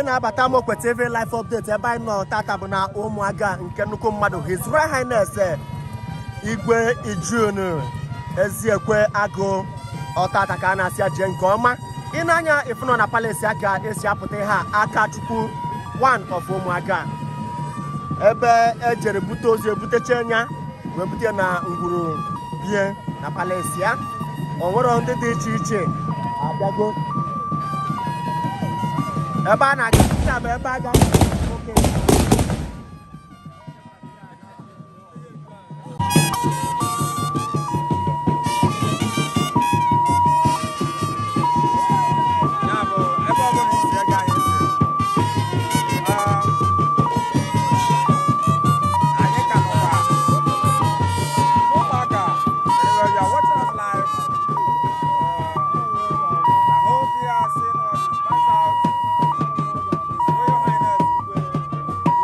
Na-abata Amokwe TV live update ebe anyị nọ tata bụ na Ụmụaga nke nnukwu mmadụ His Royal Highness Igwe Eugene Eziekwe Agụ ọtata ka a na-asị ya jee nke ọma. Ị na-anya ịfụnọ na palace ya ka esi apụta ihe a Akachukwu one of Ụmụaga ebe ejere bute ozu ebutecha nya wee bute na ngwuru bie na palace ya. O nwere ndị dị iche iche abịago ebe a na-aga bụ ebe a ga. Ya bụ ebe ọ bụla isi ege anyị ntị. Anyị ka nọkwa n'Ụmụaka. Anyway, you are watching us live. I hope you are seeing us pass out. His Royal Highness Igwe Eugene.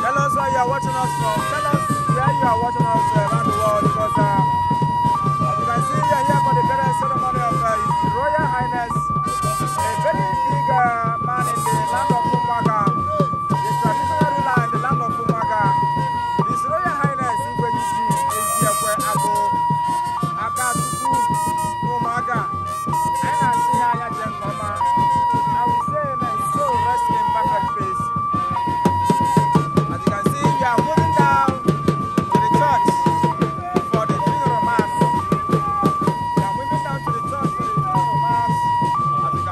Tell us where you are watching us from. Tell us where you are watching us around the world, because as you can see, we are here for the burial ceremony of His Royal Highness, a very big man in the land of Umuaga, the traditional ruler in the land of Umuaga, His Royal Highness Igwe Eugene Eziekwe Agụ Akachukwu n'Ụmụaga. Anyị na-asị ya ya jee nke ọma. I will say may his soul rest in perfect peace. As you can see, we are moving down to the church for the funeral mass. We are moving down to the church for the funeral mass. As you